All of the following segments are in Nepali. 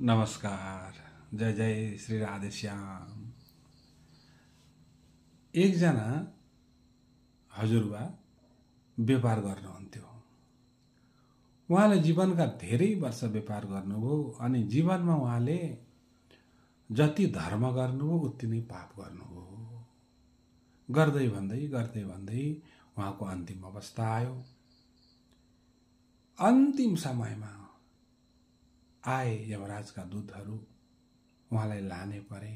नमस्कार। जय जय श्री राधेश्याम। एकजना हजुरबा व्यापार गर्नुहुन्थ्यो। उहाँले जीवनका धेरै वर्ष व्यापार गर्नुभयो अनि जीवनमा उहाँले जति धर्म गर्नुभयो उति नै पाप गर्नुभयो। गर्दै भन्दै उहाँको अन्तिम अवस्था आयो। अन्तिम समयमा आए यमराजका दूतहरू उहाँलाई लाने परे।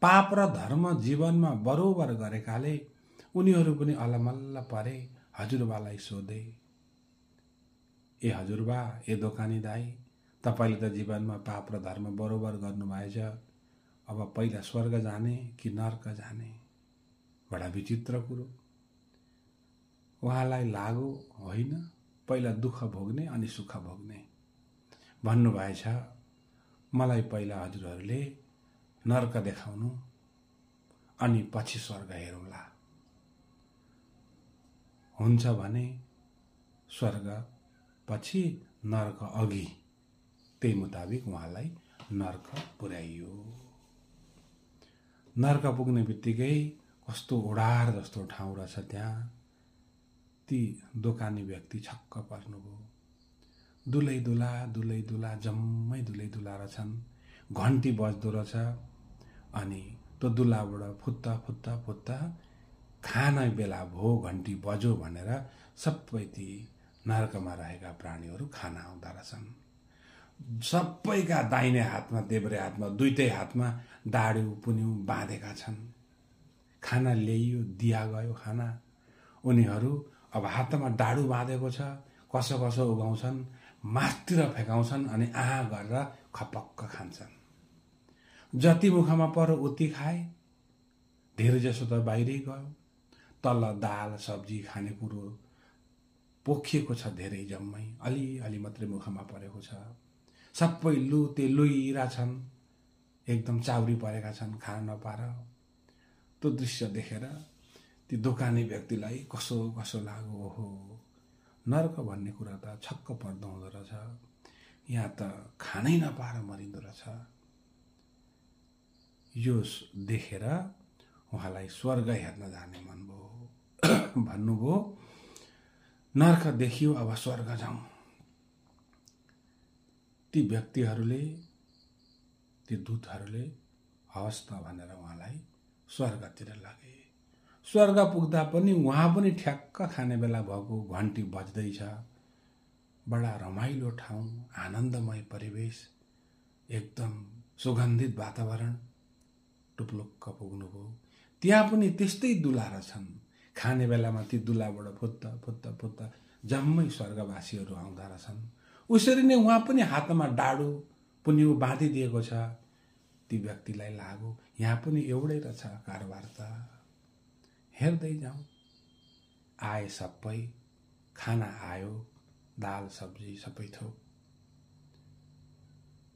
पाप र धर्म जीवनमा बरोबर गरेकाले उनीहरू पनि अलमल्ल परे। हजुरबालाई सोधे, ए हजुरबा, ए दोकानी दाई, तपाईले त जीवनमा पाप र धर्म बरोबर गर्नुभएछ, अब पहिला स्वर्ग जाने कि नर्क जाने? बडा विचित्र कुरो। उहाँलाई लाग्यो होइन, पहिला दुःख भोग्ने अनि सुख भोग्ने भन्नुभएछ। मलाई पहिला हजुरहरूले नर्क देखाउनु अनि पछि स्वर्ग हेरौँला। हुन्छ भने स्वर्ग पछि नर्क अघि, त्यही मुताबिक उहाँलाई नर्क पुर्याइयो। नर्क पुग्ने बित्तिकै कस्तो ओडार जस्तो ठाउँ रहेछ त्यहाँ। ती दोकानी व्यक्ति छक्क पर्नुभयो। दुलै दुला जम्मै दुलै दुला रहेछन्। घन्टी बज्दो रहेछ अनि त्यो दुलाबाट फुत्ता खाना बेला भो घन्टी बज्यो भनेर सबै ती नर्कमा रहेका प्राणीहरू खाना आउँदा रहेछन्। सबैका दाहिने हातमा देब्रे हातमा दुईटै हातमा डाडु पुन्यु बाँधेका छन्। खाना ल्याइयो, दिया गयो खाना। उनीहरू अब हातमा डाडु बाँधेको छ, कसो कसो उगाउँछन्, मासतिर फेकाउँछन् अनि आहा गरेर खपक्क खान्छन्। जति मुखमा पर्यो उति खाए। धेरै जसो त बाहिरै गयो। तल दाल सब्जी खानेकुरो पोखिएको छ धेरै जम्मै, अलि मात्रै मुखमा परेको छ। सबै लुते लुइरा छन्, एकदम चाउरी परेका छन्, खान नपाएर। त्यो दृश्य देखेर ती दोकानी व्यक्तिलाई कसो कसो लाग्यो। ओहो, नर्क भन्ने कुरा त छक्क पर्दो हुँदो रहेछ। यहाँ त खानै नपाएर मरिँदो रहेछ। यो देखेर उहाँलाई स्वर्ग हेर्न जाने मन भयो। भन्नुभयो, नर्क देखियो, अब स्वर्ग जाउँ। ती व्यक्तिहरूले, ती दूतहरूले हवस् त भनेर उहाँलाई स्वर्गतिर लगे। स्वर्ग पुग्दा पनि उहाँ पनि ठ्याक्क खाने बेला भएको घन्टी बज्दैछ। बडा रमाइलो ठाउँ, आनन्दमय परिवेश, एकदम सुगन्धित वातावरण। टुप्लुक्क पुग्नुभयो। त्यहाँ पनि त्यस्तै दुला रहेछन्। खाने बेलामा ती दुलाबाट फुत्ता जम्मै स्वर्गवासीहरू आउँदा रहेछन्। उसरी नै उहाँ पनि हातमा डाडु पुन्यु बाँधिदिएको छ। ती व्यक्तिलाई लाग्यो यहाँ पनि एउटै रहेछ कारोबार त, हेर्दै जाउँ। आए सबै, खाना आयो, दाल सब्जी सबै थोक।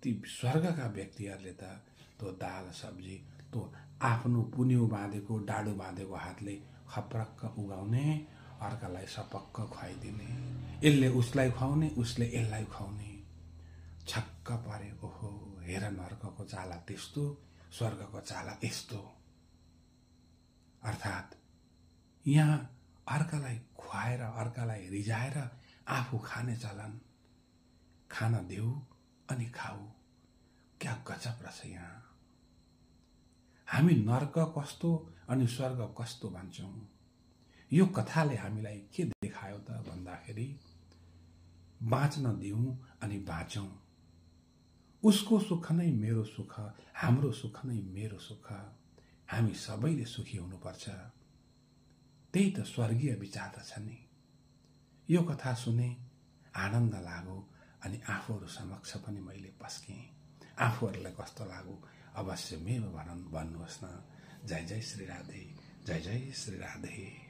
ती स्वर्गका व्यक्तिहरूले त त्यो दाल सब्जी त्यो आफ्नो पुन्यु बाँधेको डाडु बाँधेको हातले खप्रक्क उगाउने, अर्कालाई सपक्क खुवाइदिने, यसले उसलाई खुवाउने, उसले यसलाई खुवाउने। छक्क परे, ओहो, हेर नर्कको चाला त्यस्तो, स्वर्गको चाला यस्तो। अर्थात् यहाँ अर्कालाई खुवाएर, अर्कालाई रिझाएर आफू खाने चलन। खाना देऊ अनि खाऊ। क्या गजब रहेछ यहाँ। हामी नर्क कस्तो अनि स्वर्ग कस्तो भन्छौं। यो कथाले हामीलाई के देखायो त भन्दाखेरि, बाँच्न दिउँ अनि बाँचौं। उसको सुख नै मेरो सुख, हाम्रो सुख नै मेरो सुख। हामी सबैले सुखी हुनुपर्छ। त्यही त स्वर्गीय विचार त छ नि। यो कथा सुने, आनन्द लाग्यो अनि आफूहरू समक्ष पनि मैले पस्केँ। आफूहरूलाई कस्तो लाग्यो अवश्य मेरो भन्नुहोस् न। जय जय श्री राधे, जय जय श्री राधे।